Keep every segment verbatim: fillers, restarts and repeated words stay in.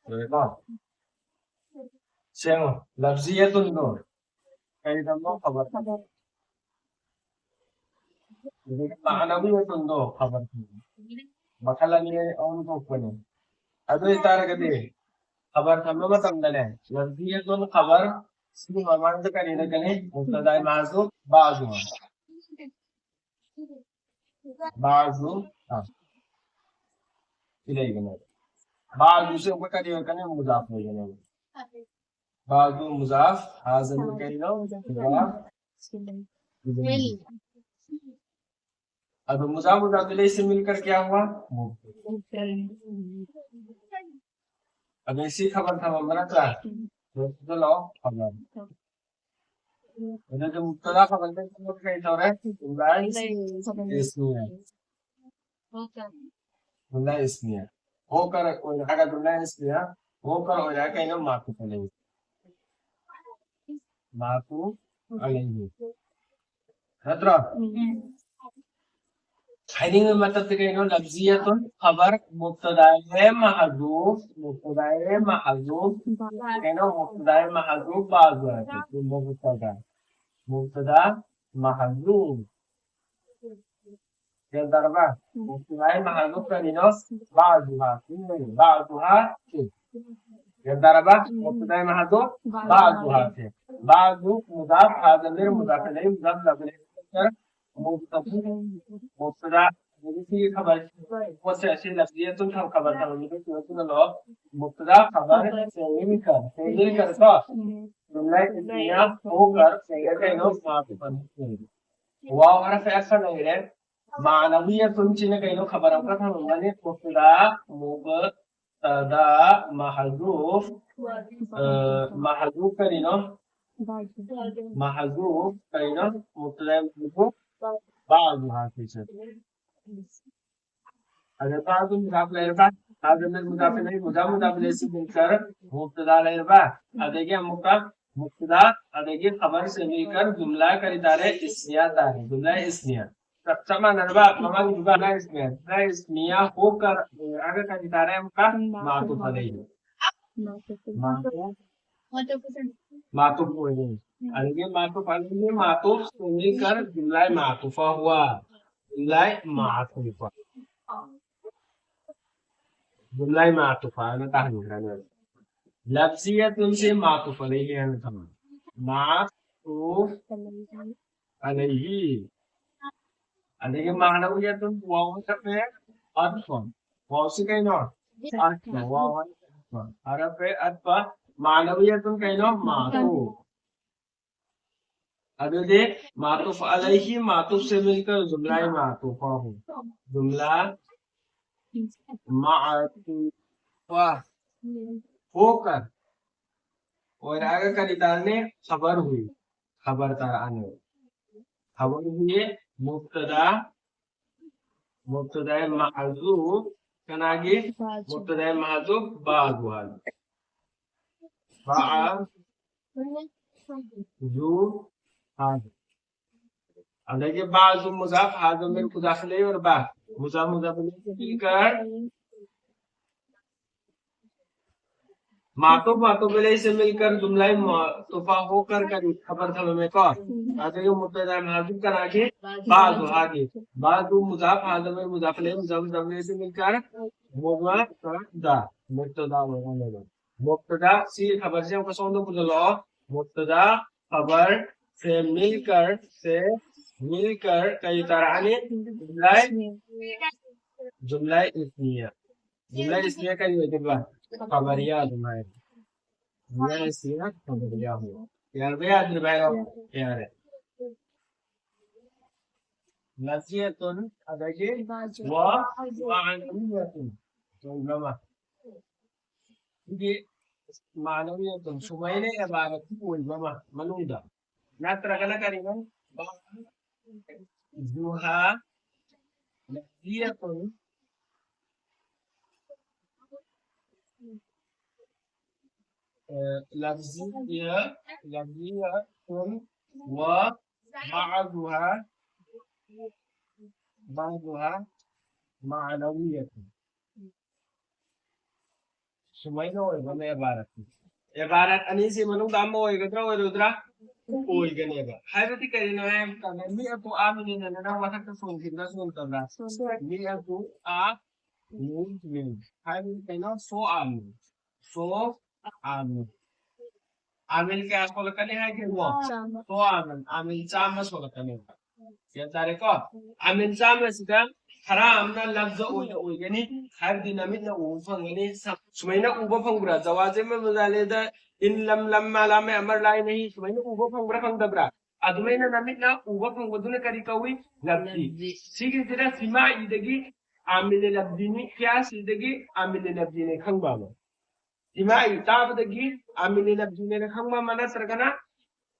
ꯂꯣꯏꯔꯦꯀꯣ? ꯁꯦꯡꯉꯣ, ꯂꯐꯖꯤꯌꯥꯇꯨꯟꯗꯣ ꯀꯩꯗꯅꯣ? ꯈꯕꯔ꯫ ꯑꯗꯒꯤ ꯃꯥꯅꯕꯤꯌꯥꯇꯨꯟꯗꯣ ꯈꯕꯔ꯫ ꯃꯈꯜ ꯑꯅꯤ ꯑꯍꯨꯝ ꯊꯣꯛꯄꯅꯦ꯫ ꯑꯗꯨ ꯑꯣꯏꯇꯥꯔꯒꯗꯤ ꯈꯕꯔ ꯊꯝꯕ ꯃꯇꯝꯗꯅꯦ, ꯂꯐꯖꯤꯌꯥꯇꯨꯟ ꯈꯕꯔ ꯁꯤꯒꯤ ꯃꯃꯥꯡꯗ ꯀꯔꯤ ꯂꯩꯒꯅꯤ? ꯃꯨꯕꯇꯗꯥꯏ ꯃꯍꯖꯨꯕ ꯕꯥꯖꯨ꯫ ꯕꯥꯖꯨ꯫ ꯑꯥ꯫ ꯁꯤ ꯂꯩꯒꯅꯦꯕ꯫ ꯕꯥꯖꯨꯁꯦ ꯑꯃꯨꯛꯀ ꯀꯔꯤ ꯑꯣꯏꯔꯛꯀꯅꯤ? ꯃꯨꯖꯥꯐ ꯑꯣꯏꯒꯅꯦꯕ꯫ ꯕꯥꯖꯨ ꯃꯨꯖꯥꯐ, ꯍꯥ ꯖꯃꯤꯔ ꯀꯩꯅꯣ? ꯃꯨꯖꯥꯐ꯫ ꯑꯗꯣ ꯃꯨꯖꯥꯐ ꯃꯨꯖꯥꯐ ꯏꯂꯩꯍꯤ ꯁꯦ ꯃꯤꯜꯀꯔ ꯀꯌꯥ ꯍꯨꯋꯥ? ꯃꯨꯕꯇꯗꯥ꯫ ꯑꯗꯩ ꯁꯤ ꯈꯕꯔ ꯊꯝꯃꯝꯕ ꯅꯠꯇ꯭ꯔꯥ? ꯁꯤꯗ ꯂꯥꯛꯑꯣ, ꯈꯕꯔ꯫ ꯑꯗꯨꯗꯤ ꯃꯨꯕꯇꯗꯥ ꯈꯕꯔꯗ ꯀꯩ ꯇꯧꯔꯦ? ꯖꯨꯝꯂꯥ ꯏꯁꯃꯤꯌꯥ꯫ ꯖꯨꯝꯂꯥ ꯏꯁꯃꯤꯌꯥ꯫ ꯍꯣꯀꯔ ꯑꯣꯏꯅ ꯍꯥꯏꯒꯗ꯭ꯔꯥ? ꯖꯨꯝꯂꯥ ꯏꯁꯃꯤꯌꯥ꯫ ꯍꯣꯀꯔ ꯑꯣꯏꯅ ꯀꯩꯅꯣ? ꯃꯥꯇꯨꯐ ꯑꯂꯩꯍꯤ꯫ ꯃꯥꯇꯨꯐ ꯑꯂꯩꯍꯤ꯫ ꯅꯠꯇ꯭ꯔꯣ? ꯎꯝ꯫ ꯍꯥꯏꯅꯤꯡꯕ ꯃꯇꯝꯗ ꯀꯩꯅꯣ? ꯂꯐꯖꯤꯌꯥꯇꯨꯟ ꯈꯕꯔ ꯃꯨꯕꯇꯗꯥꯏ ꯃꯍꯖꯨꯕ, ꯃꯨꯕꯇꯗꯥꯏ ꯃꯍꯖꯨꯕ, ꯀꯩꯅꯣ? ꯃꯨꯕꯇꯗꯥꯏ ꯃꯍꯖꯨꯕ ꯕꯥꯖꯨ ꯍꯥꯏꯕ꯫ ꯃꯨꯕꯇꯗꯥ꯫ ꯃꯨꯕꯇꯗꯥ ꯃꯍꯖꯨꯕ꯫ ꯒ꯭ꯌꯥꯟ ꯇꯥꯔꯕ? ꯃꯨꯕꯇꯗꯥꯏ ꯃꯍꯖꯨꯕ ꯀꯔꯤꯅꯣ? ꯕꯥꯖꯨꯍꯥ꯫ ꯁꯤ ꯂꯩꯔꯦ꯫ ꯕꯥꯖꯨꯍꯥ ꯁꯤ꯫ ꯒ꯭ꯌꯥꯟ ꯇꯥꯔꯕ? ꯃꯨꯕꯇꯗꯥꯏ ꯃꯍꯖꯨꯕ ꯕꯥꯖꯨꯍꯥ ꯁꯤ꯫ ꯕꯥꯖꯨ ꯃꯨꯖꯥꯐ ꯍꯥ ꯖꯃꯤꯔ ꯃꯨꯖꯥꯐ ꯏꯂꯩꯍꯤ ꯃꯨꯖꯥꯐ ꯏꯂꯩꯍꯤ ꯃꯨꯕꯇꯗꯥ꯫ ꯃꯨꯕꯇꯗꯥ꯫ ꯑꯗꯒꯤ ꯁꯤꯒꯤ ꯈꯕꯔ ꯄꯣꯠꯁꯦ ꯑꯁꯤ ꯂꯐꯖꯤꯌꯥꯇꯨꯟ ꯈꯕꯔ ꯊꯝꯃꯝꯃꯤꯗꯣ ꯁꯤꯗ ꯁꯤꯗ ꯂꯥꯛꯑꯣ꯫ ꯃꯨꯕꯇꯗꯥ ꯈꯕꯔ ꯁꯦꯡꯗꯣꯛꯏꯀ꯫ ꯁꯦꯡꯗꯣꯛꯏꯀ ꯀꯣ? ꯖꯨꯝꯂꯥ ꯏꯁꯃꯤꯌꯥ ꯍꯣꯀꯔ ꯁꯦꯡꯗꯣꯛ ꯀꯩꯅꯣ? ꯃꯥꯇꯨꯐ ꯑꯂꯩꯍꯤ꯫ ꯋꯥꯎ ꯍꯔꯐ ꯑꯦ ꯑꯇꯐ ꯂꯩꯔꯦ꯫ ꯃꯥꯅꯕꯤꯌꯥꯇꯨꯟꯁꯤꯅ ꯀꯩꯅꯣ? ꯈꯕꯔ ꯑꯃꯈꯛ ꯊꯝꯃꯝꯒꯅꯤ꯫ ꯃꯨꯕꯇꯗꯥ, ꯃꯨꯕꯇꯗꯥ ꯃꯍꯖꯨꯕ, ꯑ, ꯃꯍꯖꯨꯕ ꯀꯔꯤꯅꯣ? ꯃꯍꯖꯨꯕ ꯀꯔꯤꯅꯣ? ꯃꯨꯕꯇꯗꯥ ꯃꯍꯖꯨꯕ ꯕꯥꯖꯨꯍꯥ ꯁꯤꯁꯦ꯫ ꯑꯗ ꯕꯥꯖꯨ ꯃꯨꯖꯥꯐ ꯂꯩꯔꯕ? ꯕꯥꯖꯨ ꯃꯨꯖꯥꯐ ꯂꯩ, ꯃꯨꯖꯥꯐ ꯃꯨꯖꯥꯐ ꯂꯩ, ꯁꯤ ꯃꯨꯕꯇꯗꯥ ꯂꯩꯔꯕ? ꯑꯗꯒꯤ ꯑꯃꯨꯛꯀ ꯃꯨꯕꯇꯗꯥ, ꯑꯗꯒꯤ ꯈꯕꯔ ꯁꯦꯡꯗꯣꯛꯏꯀ ꯖꯨꯝꯂꯥ ꯀꯔꯤ ꯇꯥꯔꯦ? ꯏꯁꯃꯤꯌꯥ ꯇꯥꯔꯦ꯫ ꯖꯨꯝꯂꯥ ꯏꯁꯃꯤꯌꯥ꯫ ꯆꯞ ꯆꯞ ꯃꯥꯟꯅꯔꯕ ꯃꯃꯥꯡꯒꯤꯗꯨꯒ ꯂꯥ ꯏꯁꯃꯤꯌꯥ꯫ ꯂꯥ ꯏꯁꯃꯤꯌꯥ ꯍꯣꯀꯔ ꯑꯣꯏꯔꯛꯑꯒ ꯀꯔꯤ ꯇꯥꯔꯦ ꯑꯃꯨꯛꯀ? ꯃꯥꯇꯨꯐ ꯑꯂꯩꯍꯤ꯫ ꯃꯥꯇꯨꯐ꯫ ꯃꯥꯇꯨꯐ ꯑꯣꯏꯔꯦ꯫ ꯑꯗꯒꯤ ꯃꯥꯇꯨꯐ ꯑꯂꯩꯍꯤ ꯃꯥꯇꯨꯐ ꯁꯦ ꯃꯤꯜꯀꯔ ꯖꯨꯝꯂꯥꯏ ꯃꯥꯇꯨꯐ ꯍꯨꯋꯥ꯫ ꯖꯨꯝꯂꯥꯏ ꯃꯥꯇꯨꯐ꯫ ꯖꯨꯝꯂꯥꯏ ꯃꯥꯇꯨꯐ ꯍꯥꯏꯅ ꯇꯥꯍꯟꯈ꯭ꯔꯅꯦꯕ꯫ ꯂꯐꯖꯤꯌꯥꯇꯨꯟ ꯁꯦ ꯃꯥꯇꯨꯐ ꯑꯂꯩꯍꯤ ꯍꯥꯏꯅ ꯊꯝꯃꯣ꯫ ꯃꯥꯇꯨꯐ ꯑꯂꯩꯍꯤ꯫ ꯑꯗꯒꯤ ꯃꯥꯅꯕꯤꯌꯥꯇꯨꯟ ꯋꯥꯎ ꯑꯃ ꯆꯠꯂꯦ꯫ ꯑꯠꯐ꯫ ꯋꯥꯎꯁꯤ ꯀꯩꯅꯣ? ꯑꯠꯐ꯫ ꯋꯥꯎ ꯍꯥꯏ ꯑꯠꯐ꯫ ꯍꯔꯐꯦ ꯑꯠꯐ꯫ ꯃꯥꯅꯕꯤꯌꯥꯇꯨꯟ ꯀꯩꯅꯣ? ꯃꯥꯇꯨꯐ꯫ ꯑꯗꯨꯗꯤ ꯃꯥꯇꯨꯐ ꯑꯂꯩꯍꯤ ꯃꯥꯇꯨꯐ ꯁꯦ ꯃꯤꯜꯀꯔ ꯖꯨꯝꯂꯥ ꯃꯥꯇꯨꯐ ꯍꯨ꯫ ꯖꯨꯝꯂꯥ ꯃꯥꯇꯨꯐ ꯍꯣꯀꯔ ꯑꯣꯏꯔꯛꯑꯒ ꯀꯔꯤ ꯇꯥꯔꯅꯤ? ꯈꯕꯔ ꯍꯨꯏ꯫ ꯈꯕꯔ ꯇꯥꯔꯛꯑꯅꯤ꯫ ꯈꯕꯔ ꯍꯨꯏ ꯃꯨꯕꯇꯗꯥ ꯃꯨꯕꯇꯗꯥ ꯃꯍꯖꯨꯐ ꯀꯅꯥꯒꯤ? ꯃꯨꯕꯇꯗꯥ ꯃꯍꯖꯨꯐ ꯕꯥ ꯖꯨ ꯍꯥ꯫ ꯕꯥ ꯖꯨ ꯍꯥ꯫ ꯑꯗꯒꯤ ꯕꯥ ꯖꯨ ꯃꯨꯖꯥꯐ ꯍꯥ ꯖꯃꯤꯔ ꯃꯨꯖꯥꯐ ꯂꯩ ꯑꯣꯏꯔꯕ ꯃꯨꯖꯥꯐ ꯃꯨꯖꯥꯐ ꯂꯩ ꯀꯔ ꯃꯥꯇꯨꯐ ꯃꯥꯇꯨꯐ ꯑꯂꯩꯍꯤ ꯁꯦ ꯃꯤꯜꯀꯔ ꯖꯨꯝꯂꯥꯏ ꯃꯥꯇꯨꯐ ꯍꯣꯀꯔ ꯀꯔꯤ ꯈꯕꯔ ꯊꯝꯃꯝꯃꯦꯀꯣ꯫ ꯑꯗꯨꯒ ꯃꯨꯕꯇꯗꯥ ꯃꯍꯖꯨꯐ ꯀꯅꯥꯒꯤ? ꯕꯥ ꯖꯨ ꯍꯥꯒꯤ꯫ ꯕꯥ ꯖꯨ ꯃꯨꯖꯥꯐ ꯍꯥ ꯖꯃꯤꯔ ꯃꯨꯖꯥꯐ ꯂꯩ ꯃꯨꯖꯥꯐ ꯖꯃꯤꯔ ꯁꯦ ꯃꯤꯜꯀꯔ ꯃꯨꯕꯇꯗꯥ꯫ ꯃꯨꯕꯇꯗꯥ ꯑꯣꯏꯔꯝꯃꯦꯕ꯫ ꯃꯨꯕꯇꯗꯥ ꯁꯤ ꯈꯕꯔꯁꯦ ꯑꯃꯨꯛꯀ ꯁꯣꯝꯗ ꯄꯨꯁꯤꯜꯂꯛꯑꯣ꯫ ꯃꯨꯕꯇꯗꯥ ꯈꯕꯔ ꯁꯦ ꯃꯤꯜꯀꯔ ꯁꯦ ꯃꯤꯜꯀꯔ ꯀꯔꯤ ꯇꯥꯔꯛꯑꯅꯤ? ꯖꯨꯝꯂꯥꯏ ꯖꯨꯝꯂꯥꯏ ꯏꯁꯃꯤꯌꯥ꯫ ꯖꯨꯝꯂꯥ ꯏꯁꯃꯤꯌꯥ ꯀꯔꯤ ꯑꯣꯏꯗꯣꯏꯕ? ꯈꯕꯔꯤꯌꯥ ꯑꯗꯨꯝ ꯍꯥꯏ꯫ ꯖꯨꯝꯂꯥ ꯏꯁꯃꯤꯌꯥ ꯈꯕꯔꯤꯌꯥ ꯍꯨꯏ꯫ ꯌꯥꯔꯕ ꯌꯥꯗ꯭ꯔꯤꯕ ꯍꯥꯏꯔꯣ? ꯌꯥꯔꯦ꯫ ꯂꯐꯖꯤꯌꯥꯇꯨꯟ ꯑꯗꯒꯤ ꯋꯥ ꯃꯥꯅꯕꯤꯌꯥꯇꯨꯟ꯫ ꯆꯨꯝꯕ꯭ꯔꯃ? ꯁꯤꯗꯤ ꯃꯥꯅꯕꯤꯌꯥꯇꯨꯟ ꯁꯨꯃꯥꯏꯅ ꯏꯕꯥꯔꯠꯀꯤ ꯑꯣꯏꯕ ꯑꯃ ꯃꯅꯨꯡꯗ ꯅꯠꯇ꯭ꯔꯒꯅ ꯀꯔꯤꯅꯣ? ꯖꯨꯍꯥ ꯂꯐꯖꯤꯌꯥꯇꯨꯟ ꯂꯐꯖꯤꯌꯥ ꯂꯐꯖꯤꯌꯥꯇꯨꯟ ꯋꯥ ꯕꯥꯗꯨꯍꯥ بعضها معنوية. ꯁꯨꯃꯥꯏꯅ ꯑꯣꯏꯕ ꯑꯃ ꯏꯕꯥꯔꯠꯇꯤ꯫ ꯏꯕꯥꯔꯠ ꯑꯅꯤꯁꯤ ꯃꯅꯨꯡꯗ ꯑꯃ ꯑꯣꯏꯒꯗ꯭ꯔꯥ ꯑꯣꯏꯔꯣꯏꯗ꯭ꯔꯥ? ꯑꯣꯏꯒꯅꯦꯕ꯫ ꯍꯥꯏꯕꯗꯤ ꯀꯔꯤꯅꯣ ꯍꯥꯏꯕ ꯀꯥꯟꯗ ꯃꯤ ꯑꯗꯨ ꯑꯥꯃꯤꯅꯦꯅ ꯅꯪ ꯃꯊꯛꯇ ꯁꯣꯟꯈꯤꯕ꯭ꯔꯥ ꯁꯣꯟꯗꯕ꯭ꯔꯥ? ꯁꯣꯟ- ꯃꯤ ꯑꯗꯨ ꯑꯥ ꯃꯤ ꯃꯤ꯫ ꯍꯥꯏꯕꯗꯤ ꯀꯩꯅꯣ? ꯁꯣ ꯑꯥꯃꯤ꯫ ꯁꯣ ꯑꯥꯃꯤ꯫ ꯑꯥꯃꯤꯜ ꯀꯌꯥ ꯁꯣꯜꯂꯛꯀꯅꯤ ꯍꯥꯏꯒꯦꯕꯣ? ꯆꯥꯝꯃ꯫ ꯁꯣ ꯑꯥꯃꯤꯜ, ꯑꯥꯃꯤꯜ ꯆꯥꯝꯃ ꯁꯣꯜꯂꯛꯀꯅꯦꯕ꯫ ꯒ꯭ꯌꯥꯟ ꯇꯥꯔꯦꯀꯣ? ꯑꯥꯃꯤꯜ ꯆꯥꯝꯃꯁꯤꯗ ꯈꯔ ꯑꯃꯅ ꯂꯐꯖ ꯑꯣꯏꯅ ꯑꯣꯏꯒꯅꯤ, ꯍꯥꯏꯕꯗꯤ ꯅꯃꯤꯠꯅ ꯎꯕ ꯐꯪꯒꯅꯤ꯫ ꯁ-, ꯁꯨꯃꯥꯏꯅ ꯎꯕ ꯐꯪꯕ꯭ꯔꯥ? ꯖꯋꯥꯖꯤꯃ ꯃꯨꯖꯥꯂꯦꯗ ꯏꯟ ꯂꯝ ꯂꯝ ꯃꯥ ꯂꯥꯝ ꯃꯦ ꯑꯃꯔ ꯂꯥꯏ ꯅꯍꯤ, ꯁꯨꯃꯥꯏꯅ ꯎꯕ ꯐꯪꯕ꯭ꯔꯥ ꯐꯪꯗꯕ꯭ꯔꯥ? ꯑꯗꯨꯃꯥꯏꯅ ꯅꯃꯤꯠꯅ ꯎꯕ ꯐꯪꯕꯗꯨꯅ ꯀꯔꯤ ꯀꯧꯏ? ꯂꯐꯖꯤ꯫ ꯂꯐꯖꯤ꯫ ꯁꯤꯒꯤꯁꯤꯗ ꯁꯤꯃꯥꯏꯗꯒꯤ ꯑꯥꯃꯤꯜ ꯂꯐꯖꯤꯅꯤ, ꯀꯌꯥꯁꯤꯗꯒꯤ ꯑꯥꯃꯤꯜ ꯂꯐꯖꯤꯅꯦ ꯈꯪꯕ ꯑꯃ꯫ ꯁꯤꯃꯥꯏ ꯇꯥꯕꯗꯒꯤ ꯑꯥꯃꯤꯜ ꯂꯐꯖꯤꯅꯦꯅ ꯈꯪꯕ ꯑꯃ, ꯅꯠꯇ꯭ꯔꯒꯅ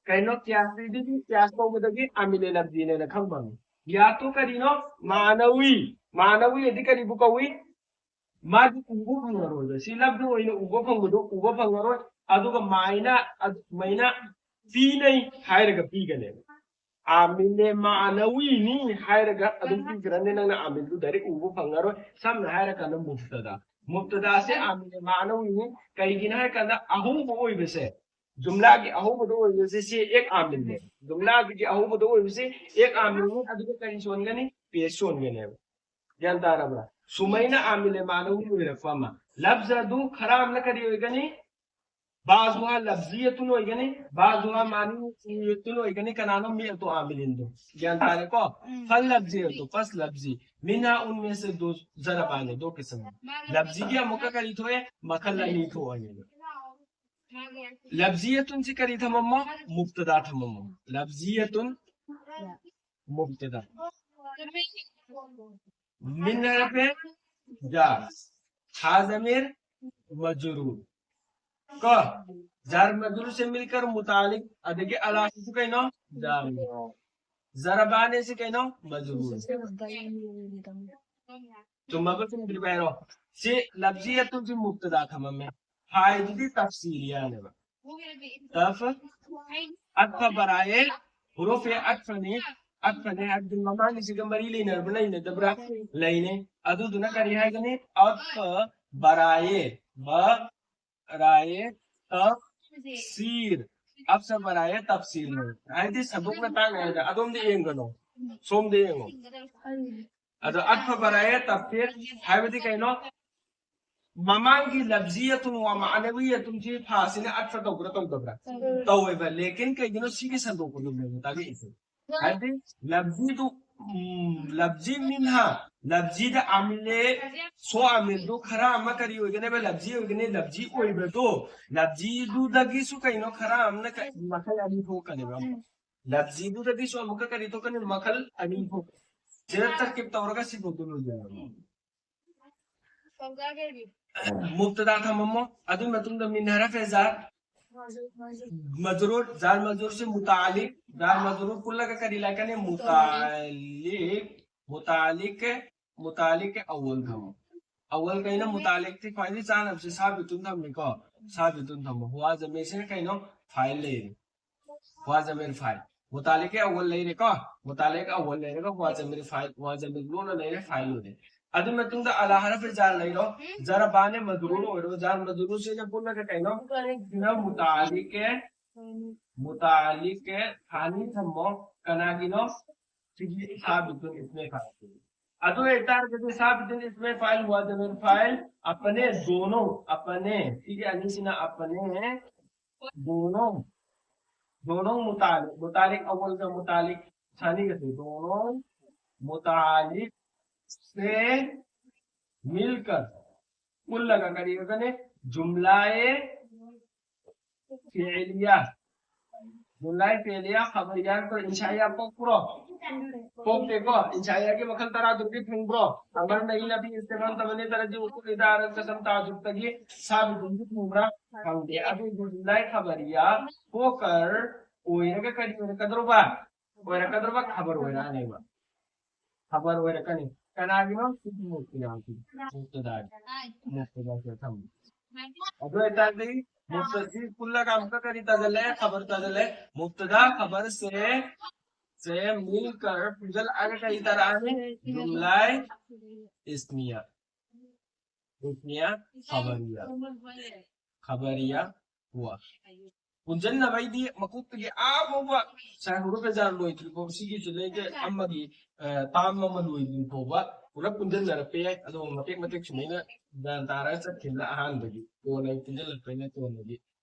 ꯀꯩꯅꯣ, ꯀꯌꯥꯁꯤꯗꯒꯤ, ꯀꯌꯥꯁ ꯀꯧꯕꯗꯒꯤ ꯑꯥꯃꯤꯜ ꯂꯐꯖꯤꯅꯦꯅ ꯈꯪꯕ ꯑꯃ꯫ ꯌꯥꯇꯣ ꯀꯔꯤꯅꯣ? ꯃꯥꯅꯋꯤ꯫ ꯃꯥꯅꯋꯤ ꯑꯗꯤ ꯀꯔꯤꯕꯨ ꯀꯧꯏ? ꯃꯥꯗꯤ ꯎꯕ ꯐꯪꯉꯔꯣꯏꯕ꯫ ꯁꯤ ꯂꯐꯖ ꯑꯣꯏꯅ ꯎꯕ ꯐꯪꯕꯗꯣ ꯎꯕ ꯐꯪꯉꯔꯣꯏ꯫ ꯑꯗꯨꯒ ꯃꯥꯏꯅ ꯑꯗꯨꯃꯥꯏꯅ ꯄꯤꯅꯩ ꯍꯥꯏꯔꯒ ꯄꯤꯒꯅꯦꯕ꯫ ꯑꯥꯃꯤꯜ ꯃꯥꯅꯋꯤꯅꯤ ꯍꯥꯏꯔꯒ ꯑꯗꯨꯝ ꯄꯤꯈ꯭ꯔꯅꯤ, ꯅꯪꯅ ꯑꯥꯃꯤꯜꯗꯨ ꯗꯥꯏꯔꯦꯛ ꯎꯕ ꯐꯪꯉꯔꯣꯏ꯫ ꯁꯝꯅ ꯍꯥꯏꯔꯀꯥꯟꯗ ꯃꯨꯕꯇꯗꯥ, ꯃꯨꯕꯇꯗꯥꯁꯦ ꯑꯥꯃꯤꯜ ꯃꯥꯅꯋꯤꯅꯤ꯫ ꯀꯩꯒꯤꯅꯣ ꯍꯥꯏꯔꯀꯥꯟꯗ ꯑꯍꯧꯕ ꯑꯣꯏꯕꯁꯦ, ꯖꯨꯝꯂꯥꯒꯤ ꯑꯍꯧꯕꯗ ꯑꯣꯏꯕꯁꯦ ꯁꯤ ꯑꯦꯛ ꯑꯥꯃꯤꯜꯅꯦ꯫ ꯖꯨꯝꯂꯥꯒꯤ ꯑꯍꯧꯕꯗ ꯑꯣꯏꯕꯁꯦ ꯑꯦꯛ ꯑꯥꯃꯤꯜꯅꯤ꯫ ꯑꯗꯨꯒ ꯀꯔꯤ ꯁꯣꯟꯒꯅꯤ? ꯄꯦꯁ ꯁꯣꯟꯒꯅꯦꯕ꯫ ꯒ꯭ꯌꯥꯟ ꯇꯥꯔꯕ꯭ꯔꯥ? ꯁꯨꯃꯥꯏꯅ ꯑꯥꯃꯤꯜ ꯃꯥꯅꯋꯤ ꯑꯣꯏꯔꯛꯄ ꯑꯃ꯫ ꯂꯐꯖꯗꯨ ꯈꯔ ꯑꯃꯅ ꯀꯔꯤ ꯑꯣꯏꯒꯅꯤ? ꯕꯥꯖꯨꯍꯥ ꯂꯐꯖꯤꯌꯇꯨꯟ ꯑꯣꯏꯒꯅꯤ, ꯕꯥꯖꯨꯍꯥ ꯃꯥꯅꯋꯤꯌꯇꯨꯟ ꯑꯣꯏꯒꯅꯤ꯫ ꯀꯅꯥꯅꯣ? ꯃꯤ ꯑꯇꯣ ꯑꯥꯃꯤꯜꯗꯣ꯫ ꯒ꯭ꯌꯥꯟ ꯇꯥꯔꯦꯀꯣ? ꯐꯜ ꯂꯐꯖꯤꯌꯇꯨ, ꯐꯁ ꯂꯐꯖꯤ꯫ ꯃꯤꯟꯍꯥ ꯎꯟꯃꯦ ꯁꯦ ꯗꯣ ꯖꯔꯕꯥꯅꯦ, ꯗꯣ ꯀꯤꯁꯝ꯫ ꯂꯐꯖꯤꯒꯤ ꯑꯃꯨꯛꯀ ꯀꯔꯤ ꯊꯣꯛꯑꯦ? ꯃꯈꯜ ꯑꯅꯤ ꯊꯣꯛꯑꯅꯦꯕ꯫ ꯂꯐꯖꯤꯌꯇꯨꯟꯁꯤ ꯀꯔꯤ ꯊꯝꯃꯝꯃꯣ? ꯃꯨꯕꯇꯗꯥ ꯊꯝꯃꯝꯃꯣ꯫ ꯂꯐꯖꯤꯌꯇꯨꯟ ꯃꯨꯕꯇꯗꯥ꯫ ꯃꯤꯟ ꯍꯥꯏꯔꯛꯄꯦ? ꯖꯥꯔ꯫ ꯍꯥ ꯖꯃꯤꯔ ꯃꯖꯔꯨꯔ꯫ ꯀꯣ? ꯖꯥꯔ ꯃꯖꯔꯨꯔ ꯁꯦ ꯃꯤꯜꯀꯔ ꯃꯨꯇꯥꯂꯤꯛ, ꯑꯗꯒꯤ ꯑꯂꯥꯁꯤꯁꯨ ꯀꯩꯅꯣ? ꯖꯥꯔ꯫ ꯖꯔꯕꯥꯅꯦ ꯁꯤ ꯀꯩꯅꯣ? ꯃꯖꯔꯨꯔ꯫ ꯆꯨꯝꯃꯕ ꯆꯨꯝꯗ꯭ꯔꯤꯕ ꯍꯥꯏꯔꯣ꯫ ꯁꯤ ꯂꯐꯖꯤꯌꯇꯨꯟꯁꯤ ꯃꯨꯕꯇꯗꯥ ꯊꯝꯃꯝꯃꯦ꯫ ꯍꯥꯏꯗꯨꯗꯤ ꯇꯐꯁꯤꯂꯤꯌꯥꯅꯦꯕ꯫ ꯇꯐ ꯑꯠꯐ ꯕꯔꯥꯌꯦ ꯍꯨꯔꯨꯐꯦ ꯑꯠꯐꯅꯤ꯫ ꯑꯠꯐꯅꯦ ꯍꯥꯏꯕꯗꯤ ꯃꯃꯥꯡꯒꯤꯁꯤꯒ ꯃꯔꯤ ꯂꯩꯅꯔꯕ꯭ꯔꯥ ꯂꯩꯅꯗꯕ꯭ꯔꯥ? ꯂꯩꯅꯩ꯫ ꯑꯗꯨꯗꯨꯅ ꯀꯔꯤ ꯍꯥꯏꯒꯅꯤ? ꯑꯠꯐ ꯕꯔꯥꯌꯦ ꯕ ꯔꯥꯌꯦ ꯇꯞ ꯁꯤꯔ꯫ ꯑꯞꯁ ꯕꯔꯥꯌꯦ ꯇꯞꯁꯤꯔ ꯍꯥꯏꯗꯤ ꯁꯟꯗꯣꯛꯅ ꯇꯥꯛꯅ ꯍꯥꯏꯗ꯫ ꯑꯗꯣꯝꯗ ꯌꯦꯡꯒꯅꯨ, ꯁꯣꯝꯗ ꯌꯦꯡꯉꯣ꯫ ꯑꯗꯣ ꯑꯠꯐ ꯕꯔꯥꯌꯦ ꯇꯞꯁꯤꯔ ꯍꯥꯏꯕꯗꯤ ꯀꯩꯅꯣ? ꯃꯃꯥꯡꯒꯤ ꯂꯐꯖꯤꯌꯇꯨꯟ ꯋꯥ ꯃꯥꯅꯕꯤꯌꯇꯨꯟꯁꯤ ꯐꯥꯁꯤꯅ ꯑꯠꯐ ꯇꯧꯕ꯭ꯔꯥ ꯇꯧꯗꯕ꯭ꯔꯥ? ꯇꯧꯋꯦꯕ꯫ ꯂꯦꯀꯤꯟ ꯀꯩꯒꯤꯅꯣ ꯁꯤꯒꯤ ꯁꯟꯗꯣꯛꯄꯗꯨꯅꯦꯕ ꯇꯥꯛꯂꯛꯏꯁꯦ? ꯍꯥꯏꯕꯗꯤ ꯂꯐꯖꯤꯗꯨ, ꯎꯝ, ꯂꯐꯖꯤ ꯃꯤꯟꯍꯥ, ꯂꯐꯖꯤꯗ ꯑꯥꯃꯤꯜ ꯂꯩ, ꯁꯣ ꯑꯥꯃꯤꯜꯗꯨ ꯈꯔ ꯑꯃ ꯀꯔꯤ ꯑꯣꯏꯒꯅꯦꯕ? ꯂꯐꯖꯤ ꯑꯣꯏꯒꯅꯤ꯫ ꯂꯐꯖꯤ ꯑꯣꯏꯕꯗꯣ, ꯂꯐꯖꯤꯗꯨꯗꯒꯤꯁꯨ ꯀꯩꯅꯣ ꯈꯔ ꯑꯃꯅ ꯀ-, ꯃꯈꯜ ꯑꯅꯤ ꯊꯣꯛꯀꯅꯦꯕ꯫ ꯂꯐꯖꯤꯗꯨꯗꯒꯤꯁꯨ ꯑꯃꯨꯛꯀ ꯀꯔꯤ ꯊꯣꯛꯀꯅꯤ? ꯃꯈꯜ ꯑꯅꯤ ꯊꯣꯛꯀꯅꯤ꯫ ꯁꯤꯗ ꯇꯔꯀꯤꯕ ꯇꯧꯔꯒ ꯁꯤꯐꯥꯎꯗꯨ ꯂꯣꯏꯗꯣꯏꯅꯦꯕ꯫ ꯃꯨꯕꯇꯗꯥ ꯊꯝꯃꯝꯃꯣ꯫ ꯑꯗꯨꯒꯤ ꯃꯇꯨꯡꯗ ꯃꯤꯟ ꯍꯔꯐ ꯖꯥꯔ ꯃꯖꯔꯨꯔ, ꯖꯥꯔ ꯃꯖꯔꯨꯔꯁꯦ ꯃꯨꯇꯥꯂꯤꯛ, ꯖꯥꯔ ꯃꯖꯔꯨꯔ ꯄꯨꯜꯂꯒ ꯀꯔꯤ ꯂꯥꯛꯀꯅꯤ? ꯃꯨꯇꯥꯂꯤꯛ, ꯃꯨꯇꯥꯂꯤꯛ, ꯃꯨꯇꯥꯂꯤꯛ ꯑꯋꯜ ꯊꯝꯃꯣ꯫ ꯑꯋꯜ ꯀꯩꯅ ꯃꯨꯇꯥꯂꯤꯛꯇꯤ ꯈ꯭ꯋꯥꯏꯗꯒꯤ ꯆꯥꯅꯕꯁꯦ ꯁꯥꯕꯤꯇꯨꯟ ꯊꯝꯃꯤꯀꯣ꯫ ꯁꯥꯕꯤꯇꯨꯟ ꯊꯝꯃꯣ꯫ ꯍꯨꯋꯥ ꯖꯃꯤꯔꯁꯤꯅ ꯀꯩꯅꯣ? ꯐꯥꯏꯜ ꯂꯩꯔꯦ꯫ ꯍꯨꯋꯥ ꯖꯃꯤꯔ ꯐꯥꯏꯜ꯫ ꯃꯨꯇꯥꯂꯤꯛ ꯑꯋꯜ ꯂꯩꯔꯦꯀꯣ꯫ ꯃꯨꯇꯥꯂꯤꯛ ꯑꯋꯜ ꯂꯩꯔꯒ ꯍꯨꯋꯥ ꯖꯃꯤꯔ ꯐꯥꯏꯜ, ꯍꯨꯋꯥ ꯖꯃꯤꯔ ꯂꯣꯟꯅ ꯂꯩꯔꯦ, ꯐꯥꯏꯜ ꯂꯣꯏꯔꯦ꯫ ꯑꯗꯨ ꯃꯇꯨꯡꯗ ꯑꯂꯥ ꯍꯔꯐ ꯖꯥꯔ ꯂꯩꯔꯣ꯫ ꯖꯥꯔ ꯕꯥꯅꯦ ꯃꯖꯔꯨꯔ ꯑꯣꯏꯔꯣ꯫ ꯖꯥꯔ ꯃꯖꯔꯨꯔꯁꯤꯅ ꯄꯨꯜꯂꯒ ꯀꯩꯅꯣ? ꯁꯤꯅ ꯃꯨꯇꯥꯂꯤꯛ, ꯃꯨꯇꯥꯂꯤꯛ ꯊꯥꯅꯤ ꯊꯝꯃꯣ꯫ ꯀꯅꯥꯒꯤꯅꯣ? ꯁꯤꯒꯤ ꯁꯥꯕꯤꯇꯨꯟ ꯏꯁꯃꯦ ꯐꯥꯏꯜ꯫ ꯑꯗꯨ ꯑꯣꯏꯇꯥꯔꯒꯗꯤ ꯁꯥꯕꯤꯇꯨꯟ ꯏꯁꯃꯦ ꯐꯥꯏꯜ, ꯍꯨꯋꯥ ꯖꯃꯤꯔ ꯐꯥꯏꯜ, ꯑꯄꯅꯦ, ꯗꯣꯅꯣ, ꯑꯄꯅꯦ꯫ ꯁꯤꯒꯤ ꯑꯅꯤꯁꯤꯅ ꯑꯄꯅꯦ, ꯗꯣꯅꯣ, ꯗꯣꯅꯣ ꯃꯨꯇꯥꯂꯤꯛ, ꯃꯨꯇꯥꯂꯤꯛ ꯑꯋꯜꯒ ꯃꯨꯇꯥꯂꯤꯛ ꯁꯥꯅꯤꯒꯁꯦ, ꯗꯣꯅꯣ ꯃꯨꯇꯥꯂꯤꯛ ꯁꯦ ꯃꯤꯜꯀꯔ, ꯄꯨꯜꯂꯒ ꯀꯔꯤ ꯑꯣꯏꯒꯅꯤ? ꯖꯨꯝꯂꯥꯌꯦ ꯐꯤꯑꯤꯂꯤꯌꯥ꯫ ꯖꯨꯝꯂꯥꯌꯦ ꯐꯤꯑꯤꯂꯤꯌꯥ ꯈꯕꯔꯤꯌꯥ ꯀꯣ ꯏꯟꯁꯥꯏꯌꯥ ꯄꯣꯛꯄ꯭ꯔꯣ? ꯄꯣꯛꯇꯦꯀꯣ꯫ ꯏꯟꯁꯥꯏꯌꯥꯒꯤ ꯃꯈꯜ ꯇꯔꯥ ꯇꯔꯨꯛꯇꯤ ꯐꯪꯕ꯭ꯔꯣ? ꯑꯃꯔ ꯅꯍꯤ ꯅꯕꯤ ꯏꯁꯇꯦꯐꯥꯟ ꯇꯕꯅꯤ ꯇꯔꯥꯖꯤ ꯎꯀꯨ ꯏꯗꯥ ꯑꯔ ꯀꯁꯝ ꯇꯥꯖꯨꯛꯇꯒꯤ ꯁꯥꯕꯤꯗꯨꯟꯒꯤ ꯐꯪꯕ꯭ꯔꯥ? ꯐꯪꯗꯦ꯫ ꯑꯗꯨ ꯖꯨꯝꯂꯥꯌꯦ ꯈꯕꯔꯤꯌꯥ ꯄꯣꯛꯀꯔ ꯑꯣꯏꯔꯒ ꯀꯔꯤ ꯑꯣꯏꯔꯛꯀꯗꯧꯔꯕ? ꯑꯣꯏꯔꯛꯀꯗꯧꯔꯕ? ꯈꯕꯔ ꯑꯣꯏꯔꯛꯑꯅꯦꯕ꯫ ꯈꯕꯔ ꯑꯣꯏꯔꯛꯀꯅꯤ꯫ ꯀꯅꯥꯒꯤꯅꯣ? ꯁꯤꯒꯤ ꯃꯨꯕꯇꯗꯥꯒꯤ꯫ ꯃꯨꯕꯇꯗꯥꯒꯤ꯫ ꯃꯨꯕꯇꯗꯥꯁꯦ ꯊꯝꯃꯣ꯫ ꯑꯗꯨ ꯑꯣꯏꯇꯥꯔꯗꯤ ꯃꯨꯕꯇꯗꯤ ꯄꯨꯜꯂꯒ ꯑꯃꯨꯛꯀ ꯀꯔꯤ ꯇꯥꯁꯤꯜꯂꯦ? ꯈꯕꯔ ꯇꯥꯁꯤꯜꯂꯦ꯫ ꯃꯨꯕꯇꯗꯥ ꯈꯕꯔꯁꯦ ꯁꯦ ꯃꯤꯜꯀꯔ ꯄꯨꯟꯁꯤꯜꯂꯛꯑꯒ ꯀꯔꯤ ꯇꯥꯔꯛꯑꯅꯤ? ꯖꯨꯝꯂꯥꯏ ꯏꯁꯃꯤꯌꯥ꯫ ꯏꯁꯃꯤꯌꯥ ꯈꯕꯔꯤꯌꯥ꯫ ꯈꯕꯔꯤꯌꯥ ꯍꯨꯋꯥ꯫ ꯄꯨꯟꯁꯤꯟꯅꯕꯩꯗꯤ ꯃꯀꯣꯛꯇꯒꯤ ꯑꯥ ꯐꯥꯎꯕ ꯁꯥꯏ ꯍꯧꯔꯒ ꯖꯥꯔ ꯂꯣꯏꯗ꯭ꯔꯤ ꯐꯥꯎꯕ ꯁꯤꯒꯤ ꯖꯨꯂꯩꯒ ꯑꯃꯒꯤ, ꯑ, ꯇꯥꯝ ꯑꯃ ꯂꯣꯏꯗ꯭ꯔꯤ ꯐꯥꯎꯕ ꯄꯨꯂꯞ ꯄꯨꯟꯁꯤꯟꯅꯔꯛꯄ ꯌꯥꯏ꯫ ꯑꯗꯣ ꯃꯇꯦꯛ ꯃꯇꯦꯛ ꯁꯨꯃꯥꯏꯅ ꯒ꯭ꯌꯥꯟ ꯇꯥꯔꯒ ꯆꯠꯈꯤꯕꯅ ꯑꯍꯥꯟꯕꯒꯤ, ꯀꯣꯟꯅ ꯄꯨꯟꯁꯤꯜꯂꯛꯄꯩꯅ ꯀꯣꯟꯅꯒꯤ꯫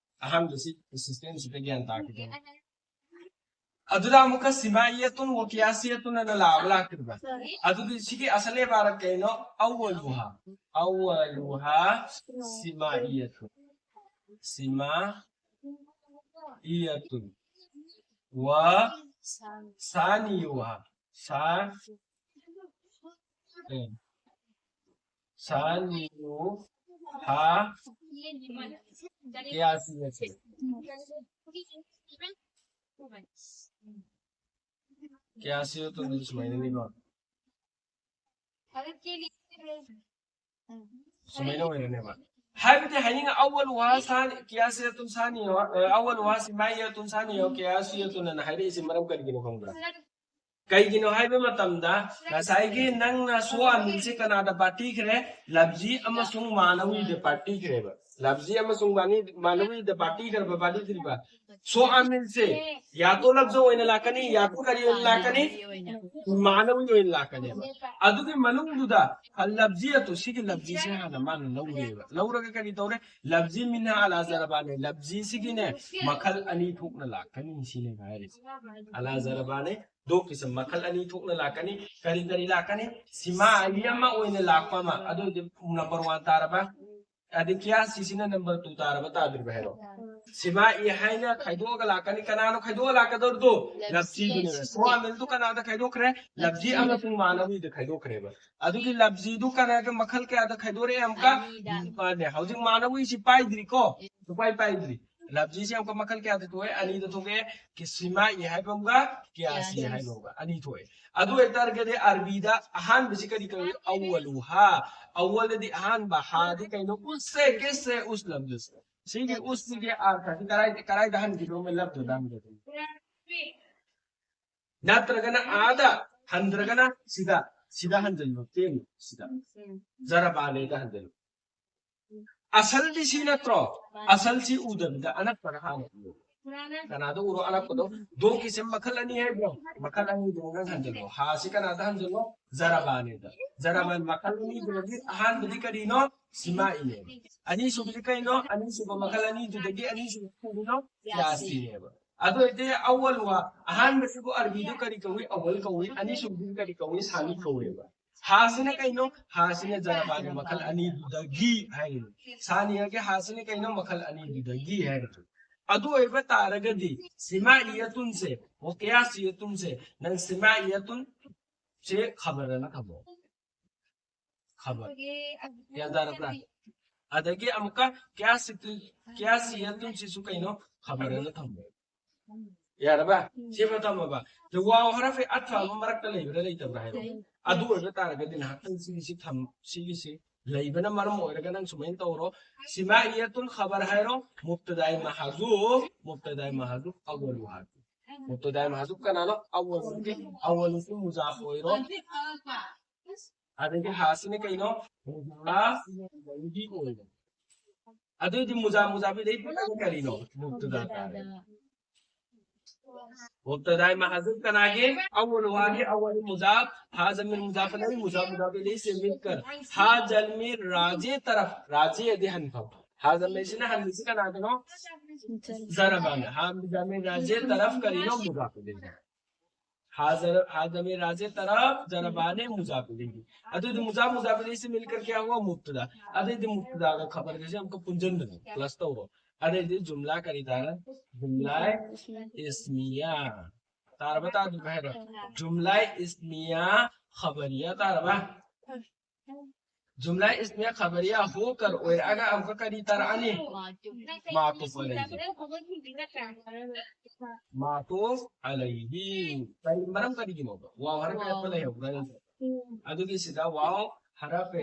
ꯑꯍꯥꯟꯕꯁꯤ ꯁꯤꯁꯇꯦꯝꯁꯤꯗ ꯒ꯭ꯌꯥꯟ ꯇꯥꯈꯤꯗꯣꯏꯅꯤ꯫ ꯑꯗꯨꯗ ꯑꯃꯨꯛꯀ ꯁꯤꯃꯥꯏꯌꯦꯇꯨꯟ ꯋꯥꯀꯤꯌꯥꯁꯤꯌꯦꯇꯨꯟ ꯑꯅ ꯂꯥꯛꯑꯕ ꯂꯥꯛꯇ꯭ꯔꯤꯕ? ꯑꯗꯨꯗꯤ ꯁꯤꯒꯤ ꯑꯁꯜ ꯏꯕꯥꯔꯥ ꯀꯩꯅꯣ? ꯑꯋ꯭ꯋꯂꯨꯍꯥ꯫ ꯑꯋ꯭ꯋꯂꯨꯍꯥ ꯁꯤꯃꯥꯏꯌꯦꯇꯨꯟ꯫ ꯁꯤꯃꯥꯏꯌꯦꯇꯨꯟ꯫ ꯋꯥ ꯁꯥꯅꯤꯌꯨꯍꯥ꯫ ꯁꯥ-، ꯑꯦ꯫ ꯁꯥꯅꯤꯌꯨꯍꯥ ꯀꯤꯌꯥꯁꯤꯌꯦꯇꯨꯟ꯫ ꯀꯤꯌꯥꯁꯤꯌꯦꯇꯨꯟ ꯁꯨꯃꯥꯏꯅꯅꯤꯀꯣ꯫ ꯁꯨꯃꯥꯏꯅ ꯑꯣꯏꯔꯅꯦꯕ꯫ ꯍꯥꯏꯕꯗꯤ ꯍꯥꯏꯅꯤꯡꯉ ꯑꯋ꯭ꯋꯂꯨꯍꯥ ꯁꯥꯅꯤ-, ꯀꯤꯌꯥꯁꯤꯌꯦꯇꯨꯟ ꯁꯥꯅꯤꯌꯨꯍꯥ, ꯑ, ꯑꯋ꯭ꯋꯂꯨꯍꯥ ꯁꯤꯃꯥꯏꯌꯦꯇꯨꯟ ꯁꯥꯅꯤꯌꯨꯍꯥ ꯀꯤꯌꯥꯁꯤꯌꯦꯇꯨꯟ ꯑꯅ ꯍꯥꯏꯔꯛꯏꯁꯦ ꯃꯔꯝ ꯀꯔꯤꯒꯤꯅꯣ ꯈꯪꯕ꯭ꯔꯥ? ꯀꯩꯒꯤꯅꯣ ꯍꯥꯏꯕ ꯃꯇꯝꯗ ꯉꯁꯥꯏꯒꯤ ꯅꯪꯅ ꯁꯣ ꯑꯃꯤꯜꯁꯦ ꯀꯅꯥꯗ ꯄꯥꯔꯠ ꯄꯤꯈ꯭ꯔꯦ? ꯂꯐꯖꯤ ꯑꯃꯁꯨꯡ ꯃꯥꯅꯋꯤꯗ ꯄꯥꯔꯠ ꯄꯤꯈ꯭ꯔꯦꯕ꯫ ꯂꯐꯖꯤ ꯑꯃꯁꯨꯡ ꯃꯥꯅꯤ-, ꯃꯥꯅꯋꯤꯗ ꯄꯥꯔꯠ ꯄꯤꯈ꯭ꯔꯕ ꯄꯥꯔꯠ ꯄꯤꯗ꯭ꯔꯤꯕ? ꯁꯣ ꯑꯃꯤꯜꯁꯦ ꯌꯥꯇꯣ ꯂꯐꯖ ꯑꯣꯏꯅ ꯂꯥꯛꯀꯅꯤ, ꯌꯥꯇꯣ ꯀꯔꯤ ꯑꯣꯏꯅ ꯂꯥꯛꯀꯅꯤ? ꯃꯥꯅꯋꯤ ꯑꯣꯏꯅ ꯂꯥꯛꯀꯅꯦꯕ꯫ ꯑꯗꯨꯒꯤ ꯃꯅꯨꯡꯗꯨꯗ ꯂꯐꯖꯤꯌꯥꯇꯨ, ꯁꯤꯒꯤ ꯂꯐꯖꯤꯁꯦ ꯍꯥꯟꯅ ꯃꯥꯅ ꯂꯧꯔꯦꯕ꯫ ꯂꯧꯔꯒ ꯀꯔꯤ ꯇꯧꯔꯦ? ꯂꯐꯖꯤ ꯃꯤꯟꯍꯥ ꯑꯂꯥ ꯖꯔꯕꯥꯅꯦ꯫ ꯂꯐꯖꯤꯁꯤꯒꯤꯅꯦ ꯃꯈꯜ ꯑꯅꯤ ꯊꯣꯛꯅ ꯂꯥꯛꯀꯅꯤ ꯁꯤꯅꯦꯕ ꯍꯥꯏꯔꯤꯁꯦ꯫ ꯑꯂꯥ ꯖꯔꯕꯥꯅꯦ꯫ ꯗꯣ ꯀꯤꯁꯝ ꯃꯈꯜ ꯑꯅꯤ ꯊꯣꯛꯅ ꯂꯥꯛꯀꯅꯤ꯫ ꯀꯔꯤ ꯀꯔꯤ ꯂꯥꯛꯀꯅꯤ? ꯁꯤꯃꯥ ꯑꯅꯤ ꯑꯃ ꯑꯣꯏꯅ ꯂꯥꯛꯄ ꯑꯃ, ꯑꯗꯨ ꯑꯣꯏꯗꯤ ꯅꯝꯕꯔ ꯋꯥꯟ ꯇꯥꯔꯕ? ꯑꯗꯩ ꯀꯤꯌꯥꯁꯤꯁꯤꯅ ꯅꯝꯕꯔ ꯇꯨ ꯇꯥꯔꯕ ꯇꯥꯗ꯭ꯔꯤꯕ ꯍꯥꯏꯔꯣ? ꯁꯤꯃꯥ ꯏ ꯍꯥꯏꯅ ꯈꯥꯏꯗꯣꯛꯑꯒ ꯂꯥꯛꯀꯅꯤ꯫ ꯀꯅꯥꯅꯣ ꯈꯥꯏꯗꯣꯛꯑ ꯂꯥꯛꯀꯗꯧꯔꯤꯗꯣ? ꯂꯐꯖꯤꯗꯨꯅꯦꯕ꯫ ꯁꯣ ꯑꯃꯤꯜꯗꯨ ꯀꯅꯥꯗ ꯈꯥꯏꯗꯣꯛꯈ꯭ꯔꯦ? ꯂꯐꯖꯤ ꯑꯃꯁꯨꯡ ꯃꯥꯅꯋꯤꯗ ꯈꯥꯏꯗꯣꯛꯈ꯭ꯔꯦꯕ꯫ ꯑꯗꯨꯒꯤ ꯂꯐꯖꯤꯗꯨ ꯀꯅꯥꯒ ꯃꯈꯜ ꯀꯌꯥꯗ ꯈꯥꯏꯗꯣꯔꯛꯑꯦ ꯑꯃꯨꯛꯀ? ꯑꯅꯤꯗ꯫ ꯃꯥꯅꯦ꯫ ꯍꯧꯖꯤꯛ ꯃꯥꯅꯋꯤꯁꯤ ꯄꯥꯏꯗ꯭ꯔꯤꯀꯣ? ꯁꯨꯄꯥꯏ ꯄꯥꯏꯗ꯭ꯔꯤ꯫ ꯂꯐꯖꯤꯁꯦ ꯑꯃꯨꯛꯀ ꯃꯈꯜ ꯀꯌꯥꯗ ꯊꯣꯛꯑꯦ? ꯑꯅꯤꯗ ꯊꯣꯛꯑꯦ꯫ ꯀꯤ-, ꯁꯤꯃꯥ ꯏ ꯍꯥꯏꯕ ꯑꯃꯒ ꯀꯤꯌꯥꯁꯤ ꯀꯤꯌꯥꯁꯤ꯫ ꯍꯥꯏꯕ ꯑꯃꯒ ꯑꯅꯤ ꯊꯣꯛꯑꯦ꯫ ꯑꯗꯨ ꯑꯣꯏꯇꯥꯔꯒꯗꯤ ꯑꯔꯕꯤꯗ ꯑꯍꯥꯟꯕꯁꯤ ꯀꯔꯤ ꯀꯧꯏ? ꯑꯋ꯭ꯋꯂꯨꯍꯥ꯫ ꯑꯋ꯭ꯋꯜꯗꯤ ꯑꯍꯥꯟꯕ, ꯍꯥꯗꯤ ꯀꯩꯅꯣ? ꯎꯁ ꯁꯦ, ꯀꯤꯁ ꯁꯦ, ꯎꯁ ꯂꯐꯖ ꯁꯦ꯫ ꯁꯤꯒꯤ ꯎꯁꯁꯤꯒꯤ ꯑꯥꯔꯊꯁꯤ ꯀꯗꯥꯏꯗ, ꯀꯗꯥꯏꯗ ꯍꯟꯈꯤꯗꯣꯏꯅꯣ? ꯂꯐꯖꯗ ꯍꯟꯈꯤꯗꯣꯏꯅꯣ꯫ ꯅꯠꯇ꯭ꯔꯒꯅ ꯑꯥꯗ, ꯍꯟꯗ꯭ꯔꯒꯅ ꯁꯤꯗ, ꯁꯤꯗ ꯍꯟꯖꯤꯜꯂꯣ, ꯇꯦꯡꯉꯨ, ꯁꯤꯗ꯫ ꯖꯔꯕꯥꯅꯦꯗ ꯍꯟꯖꯤꯜꯂꯣ꯫ ꯑꯁꯜꯗꯤ ꯁꯤ ꯅꯠꯇ꯭ꯔꯣ? ꯑꯁꯜꯁꯤ ꯎꯗꯕꯤꯗ ꯑꯅꯛꯄꯗ ꯍꯥꯟꯅ ꯎꯔꯣ꯫ ꯀꯅꯥꯗ ꯎꯔꯣ? ꯑꯅꯛꯄꯗꯣ꯫ ꯗꯣꯒꯤꯁꯦ ꯃꯈꯜ ꯑꯅꯤ ꯍꯥꯏꯕ꯭ꯔꯣ? ꯃꯈꯜ ꯑꯅꯤꯗꯨ ꯅꯪ ꯍꯟꯖꯤꯜꯂꯣ꯫ ꯍꯥꯁꯤ ꯀꯅꯥꯗ ꯍꯟꯖꯤꯜꯂꯣ? ꯖꯔꯕꯥꯅꯦꯗ꯫ ꯖꯔꯕꯥꯟ ꯃꯈꯜ ꯑꯅꯤꯗꯨꯗꯒꯤ ꯑꯍꯥꯟꯕꯗꯤ ꯀꯔꯤꯅꯣ? ꯁꯤꯃꯥꯏꯅꯦꯕ꯫ ꯑꯅꯤꯁꯨꯕꯗꯤ ꯀꯩꯅꯣ? ꯑꯅꯤꯁꯨꯕ ꯃꯈꯜ ꯑꯅꯤꯗꯨꯗꯒꯤ ꯑꯅꯤꯁꯨꯕ ꯀꯔꯤꯅꯣ? ꯌꯥꯁꯤꯅꯦꯕ꯫ ꯑꯗꯨ ꯑꯣꯏꯔꯗꯤ ꯑꯋꯜ ꯋꯥ, ꯑꯍꯥꯟꯕꯁꯤꯕꯨ ꯑꯔꯕꯤꯗ ꯀꯔꯤ ꯀꯧꯏ? ꯑꯋꯜ ꯀꯧꯏ꯫ ꯑꯅꯤꯁꯨꯕꯗꯤ ꯀꯔꯤ ꯀꯧꯏ? ꯁꯥꯅꯤ ꯀꯧꯏꯕ꯫ ꯍꯥꯁꯤꯅ ꯀꯩꯅꯣ? ꯍꯥꯁꯤꯅ ꯖꯔꯕꯥꯟ ꯃꯈꯜ ꯑꯅꯤꯗꯨꯗꯒꯤ ꯍꯥꯏꯔꯤꯅꯤ꯫ ꯁꯥꯅꯤꯌꯥꯒꯤ ꯍꯥꯁꯤꯅ ꯀꯩꯅꯣ? ꯃꯈꯜ ꯑꯅꯤꯗꯨꯗꯒꯤ ꯍꯥꯏꯔꯤꯅꯤ꯫ ꯑꯗꯨ ꯑꯣꯏꯕ ꯇꯥꯔꯒꯗꯤ ꯁꯤꯃꯥꯏꯌꯥꯇꯨꯟꯁꯦ, ꯑꯣ, ꯀꯌꯥꯁꯤꯌꯥꯇꯨꯟꯁꯦ, ꯅꯪ ꯁꯤꯃꯥꯏꯌꯥꯇꯨꯟ ꯁꯦ ꯈꯕꯔꯅ ꯊꯝꯃꯣ꯫ ꯈꯕꯔ꯫ ꯒ꯭ꯌꯥꯟ ꯇꯥꯔꯕ꯭ꯔꯥ? ꯑꯗꯒꯤ ꯑꯃꯨꯛꯀ ꯀꯌꯥꯁꯤꯇꯨ-, ꯀꯌꯥꯁꯤꯌꯥꯇꯨꯟꯁꯤꯁꯨ ꯀꯩꯅꯣ? ꯈꯕꯔꯅ ꯊꯝꯃꯣ꯫ ꯌꯥꯔꯕ? ꯁꯤꯃ ꯊꯝꯃꯕ? ꯑꯗ ꯋꯥꯎ ꯍꯔꯐꯦ ꯑꯠꯐ ꯑꯃ ꯃꯔꯛꯇ ꯂꯩꯕ꯭ꯔꯥ ꯂꯩꯇꯕ꯭ꯔꯥ ꯍꯥꯏꯔꯣ꯫ ꯑꯗꯨ ꯑꯣꯏꯕ ꯇꯥꯔꯒꯗꯤ ꯉꯥꯏꯍꯥꯛꯇꯪ ꯁꯤꯒꯤꯁꯤ ꯊꯝ-, ꯁꯤꯒꯤꯁꯤ ꯂꯩꯕꯅ ꯃꯔꯝ ꯑꯣꯏꯔꯒ ꯅꯪ ꯁꯨꯃꯥꯏꯅ ꯇꯧꯔꯣ꯫ ꯁꯤꯃꯥꯏꯌꯥꯇꯨꯟ ꯈꯕꯔ ꯍꯥꯏꯔꯣ, ꯃꯨꯕꯇꯗꯥꯏ ꯃꯍꯖꯨꯕ, ꯃꯨꯕꯇꯗꯥꯏ ꯃꯍꯖꯨꯕ ꯑꯋ꯭ꯋꯂꯨ ꯍꯥꯏꯔꯣ꯫ ꯃꯨꯕꯇꯗꯥꯏ ꯃꯍꯖꯨꯕ ꯀꯅꯥꯅꯣ? ꯑꯋ꯭ꯋꯂꯨ꯫ ꯑꯋ꯭ꯋꯂꯨꯁꯨ ꯃꯨꯖꯥꯐ ꯑꯣꯏꯔꯣ꯫ ꯑꯗꯒꯤ ꯍꯥꯁꯤꯅ ꯀꯩꯅꯣ? ꯃꯨꯖꯥꯐ ꯑꯣꯏꯔꯣ꯫ ꯑꯗꯨꯗꯤ ꯃꯨꯖꯥ-, ꯃꯨꯖꯥꯐ ꯏꯂꯩꯍꯤ ꯄꯨꯜꯂꯒ ꯀꯔꯤꯅꯣ? ꯃꯨꯕꯇꯗꯥ ꯇꯥꯔꯦ꯫ ꯃꯨꯕꯇꯗꯥꯏ ꯃꯍꯖꯨꯕ ꯀꯅꯥꯒꯤ? ꯑꯋ꯭ꯋꯂꯨ ꯍꯥꯒꯤ ꯑꯋ꯭ꯋꯂꯨ ꯃꯨꯖꯥꯐ, ꯍꯥ ꯖꯃꯤꯔ ꯃꯨꯖꯥꯐ ꯏꯂꯩꯍꯤ, ꯃꯨꯖꯥꯐ ꯃꯨꯖꯥꯐ ꯏꯂꯩꯍꯤ ꯁꯦ ꯃꯤꯜꯀꯔ꯫ ꯍꯥ ꯖꯃꯤꯔ ꯔꯥꯖꯦ ꯇꯔꯐ, ꯔꯥꯖꯦ ꯑꯗꯤ ꯍꯟꯐꯝ꯫ ꯍꯥ ꯖꯃꯤꯔꯁꯤꯅ ꯍꯟꯕꯁꯤ ꯀꯅꯥꯗꯅꯣ? ꯖꯔꯕꯥꯟ꯫ ꯍꯥ ꯖꯃꯤꯔ ꯔꯥꯖꯦ ꯇꯔꯐ ꯀꯔꯤꯅꯣ? ꯃꯨꯖꯥꯐ ꯏꯂꯩꯍꯤ꯫ ꯍꯥ ꯖꯔ-, ꯍꯥ ꯖꯃꯤꯔ ꯔꯥꯖꯦ ꯇꯔꯐ ꯖꯔꯕꯥꯟ ꯃꯨꯖꯥꯐ ꯏꯂꯩꯍꯤ꯫ ꯑꯗꯨꯗꯤ ꯃꯨꯖꯥꯐ ꯃꯨꯖꯥꯐ ꯏꯂꯩꯍꯤ ꯁꯦ ꯃꯤꯜꯀꯔ ꯀꯌꯥ ꯍꯨꯋꯥ? ꯃꯨꯕꯇꯗꯥ꯫ ꯑꯗꯩꯗꯤ ꯃꯨꯕꯇꯗꯥꯒ ꯈꯕꯔꯒꯁꯦ ꯑꯃꯨꯛꯀ ꯄꯨꯟꯁꯤꯟꯕꯅꯦ, plus ꯇꯧꯔꯣ꯫ ꯑꯗꯩꯗꯤ ꯖꯨꯝꯂꯥ ꯀꯔꯤ ꯇꯥꯔꯦ? ꯖꯨꯝꯂꯥ ꯏꯁꯃꯤꯌꯥ꯫ ꯇꯥꯔꯕ ꯇꯥꯗ꯭ꯔꯤꯕ ꯍꯥꯏꯔꯣ꯫ ꯖꯨꯝꯂꯥ ꯏꯁꯃꯤꯌꯥ ꯈꯕꯔꯤꯌꯥ ꯇꯥꯔꯕ? ꯖꯨꯝꯂꯥ ꯏꯁꯃꯤꯌꯥ ꯈꯕꯔꯤꯌꯥ ꯍꯣꯀꯔ ꯑꯣꯏꯔꯛꯑꯒ ꯑꯃꯨꯛꯀ ꯀꯔꯤ ꯇꯥꯔꯛꯑꯅꯤ? ꯃꯥꯇꯨꯐ ꯑꯂꯩꯍꯤ꯫ ꯃꯥꯇꯨꯐ ꯑꯂꯩꯍꯤ꯫ ꯀꯔꯤ ꯃꯔꯝ ꯀꯔꯤꯒꯤꯅꯣꯕ? ꯋꯥꯎ ꯍꯔꯐꯦ ꯑꯠꯐ ꯂꯩꯍꯧꯕ꯭ꯔꯥ? ꯑꯗꯨꯒꯤ ꯁꯤꯗ ꯋꯥꯎ ꯍꯔꯐꯦ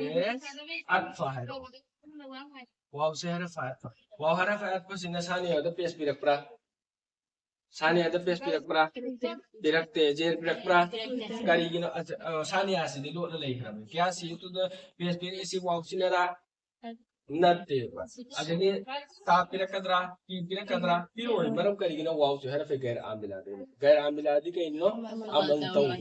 ꯑꯠꯐ ꯍꯥꯏꯔꯣ꯫ ꯋꯥꯎꯁꯦ ꯍꯔꯐꯦ ꯑꯠꯐ꯫ ꯋꯥꯎ ꯍꯔꯐꯦ ꯑꯠꯐꯁꯤꯅ ꯁꯥꯅꯤꯌꯥꯗ page ꯄꯤꯔꯛꯄ꯭ꯔꯥ? ꯁꯥꯅꯤꯌꯥꯗ ꯄꯦꯁ ꯄꯤꯔꯛꯄ꯭ꯔꯥ? ꯄꯤꯔꯛꯇꯦ꯫ ꯖꯦꯔ ꯄꯤꯔꯛꯄ꯭ꯔꯥ? ꯀꯔꯤꯒꯤꯅꯣ? ꯑ, ꯑ, ꯁꯥꯅꯤꯌꯥꯁꯤꯗꯤ ꯂꯣꯠꯅ ꯂꯩꯈ꯭ꯔꯕꯅꯤ꯫ ꯀꯌꯥꯁꯤꯌꯨꯇꯨꯗ ꯄꯦꯁ ꯄꯤꯔꯛꯏꯁꯤ ꯋꯥꯎꯁꯤꯅꯔꯥ? ꯅꯠꯇꯦꯕ꯫ ꯑꯗꯒꯤ ꯇꯥ ꯄꯤꯔꯛꯀꯗ꯭ꯔꯥ? ꯄꯤ ꯄꯤꯔꯛꯀꯗ꯭ꯔꯥ? ꯄꯤꯔꯛꯑꯣꯏ꯫ ꯃꯔꯝ ꯀꯔꯤꯒꯤꯅꯣ? ꯋꯥꯎꯁꯦ ꯍꯔꯐꯦ ꯒꯩꯔ ꯑꯥꯝꯕꯤꯂꯥꯗ꯫ ꯒꯩꯔ ꯑꯥꯝꯕꯤꯂꯥꯗꯤ ꯀꯩꯅꯣ? ꯑꯃꯜ ꯇꯧꯕ꯫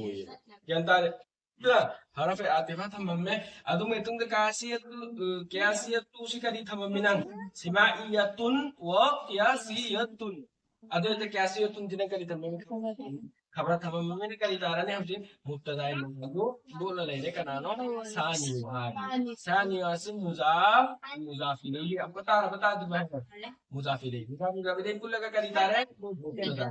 ꯒ꯭ꯌꯥꯟ ꯇꯥꯔꯦ? ꯁꯤꯗ ꯍꯔꯐꯦ ꯑꯥꯇꯤꯐ ꯊꯝꯃꯝꯃꯦ꯫ ꯑꯗꯨ ꯃꯇꯨꯡꯗ ꯀꯌꯥꯁꯤꯌꯠꯇꯨ, ꯑ, ꯀꯌꯥꯁꯤꯌꯠꯇꯨꯁꯤ ꯀꯔꯤ ꯊꯝꯃꯝꯃꯤ ꯅꯪ? ꯁꯤꯃꯥ ꯏꯌꯠꯇꯨꯟ ꯋ ꯀꯌꯥꯁꯤꯌꯠꯇꯨꯟ꯫ ꯑꯗꯨ ꯑꯣꯏꯇꯥ ꯀꯌꯥꯁꯤꯌꯠꯇꯨꯟꯁꯤꯅ ꯀꯔꯤ ꯊꯝꯃꯝꯃꯤ? ꯈꯕꯔ ꯊꯝꯃꯝꯃꯤꯅ ꯀꯔꯤ ꯇꯥꯔꯅꯤ ꯍꯧꯖꯤꯛ? ꯃꯨꯕꯇꯗꯥ ꯃꯥꯗꯨ ꯂꯣꯠꯅ ꯂꯩꯔꯦ꯫ ꯀꯅꯥꯅꯣ? ꯁꯥꯅꯤꯌꯥ꯫ ꯁꯥꯅꯤꯌꯥꯁꯤ ꯃꯨꯖꯥꯐ, ꯃꯨꯖꯥꯐ ꯏꯂꯩꯍꯤ꯫ ꯑꯃꯨꯛꯀ ꯇꯥꯔꯕ ꯇꯥꯗ꯭ꯔꯤꯕ ꯍꯥꯏꯕ? ꯃꯨꯖꯥꯐ ꯏꯂꯩꯍꯤ꯫ ꯃꯨꯖꯥꯐ, ꯃꯨꯖꯥꯐ ꯏꯂꯩꯍꯤ ꯄꯨꯜꯂꯒ ꯀꯔꯤ ꯇꯥꯔꯦ? ꯃꯨꯕꯇꯗꯥ꯫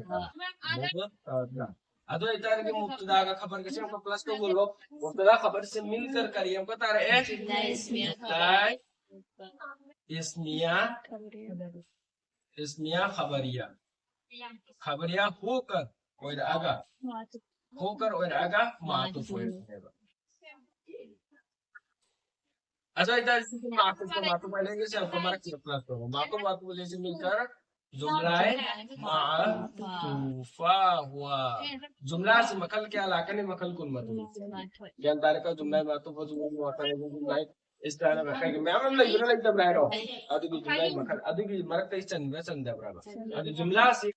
ꯃꯨꯕꯇꯗꯥ꯫ ꯑꯗꯨ ꯑꯣꯏꯇꯥꯔꯗꯤ ꯃꯨꯕꯇꯗꯥꯒ ꯈꯕꯔꯒꯁꯦ ꯑꯃꯨꯛꯀ ꯄ꯭ꯂꯁ ꯇꯧꯁꯤꯜꯂꯣ꯫ ꯃꯨꯕꯇꯗꯥ ꯈꯕꯔꯁꯦ ꯃꯤꯜꯀꯔ ꯀꯔꯤ ꯑꯃꯨꯛꯀ ꯇꯥꯔꯛꯑꯦ? ꯏꯁꯃꯤꯌꯥ꯫ ꯏꯁꯃꯤꯌꯥ ꯈꯕꯔꯤꯌꯥ꯫ ꯈꯕꯔꯤꯌꯥ ꯍꯣꯀꯔ ꯑꯣꯏꯔꯛꯑꯒ, ꯍꯣꯀꯔ ꯑꯣꯏꯔꯛꯑꯒ ꯃꯥꯇꯨꯐ ꯑꯣꯏꯔꯛꯑꯦꯕ꯫ ꯑꯗꯨ ꯑꯣꯏꯇꯥꯔꯗꯤ ꯁꯤꯒꯤ ꯃꯥꯇꯨꯐ, ꯃꯥꯇꯨꯐ ꯍꯥꯏꯅ ꯏꯪꯂꯤꯁ ꯌꯥꯝ ꯃꯔꯛꯁꯤꯗ ꯄ꯭ꯂꯁ ꯇꯧꯕ꯫ ꯃꯥꯇꯨꯐ, ꯃꯥꯇꯨꯐ ꯍꯥꯏꯁꯤ ꯃꯤꯜꯀꯔ ꯖꯨꯝꯂꯥꯏ ꯃꯥꯇꯨꯐ ꯍꯨꯋꯥ꯫ ꯖꯨꯝꯂꯥꯁꯤ ꯃꯈꯜ ꯀꯌꯥ ꯂꯥꯛꯀꯅꯤ? ꯃꯈꯜ ꯀꯨꯟꯃꯥꯊꯣꯏ꯫ ꯒ꯭ꯌꯥꯟ ꯇꯥꯔꯦꯀꯣ? ꯖꯨꯝꯂꯥꯏ ꯃꯥꯇꯨꯐ, ꯖꯨꯝꯂꯥꯏ ꯃꯥꯇꯨꯐ, ꯖꯨꯝꯂꯥꯏ ꯏꯁꯇꯥꯏꯜ ꯃꯈꯜꯒꯤ ꯃꯌꯥꯝ ꯑꯃ ꯂꯩꯕ꯭ꯔꯥ ꯂꯩꯇꯕ꯭ꯔꯥ ꯍꯥꯏꯔꯣ? ꯑꯗꯨꯒꯤ ꯖꯨꯝꯂꯥꯏ ꯃꯈꯜ, ꯑꯗꯨꯒꯤ ꯃꯔꯛꯇ ꯆꯟꯕ꯭ꯔꯥ ꯆꯟꯗꯕ꯭ꯔꯥꯕ? ꯑꯗꯨ ꯖꯨꯝꯂꯥꯁꯤ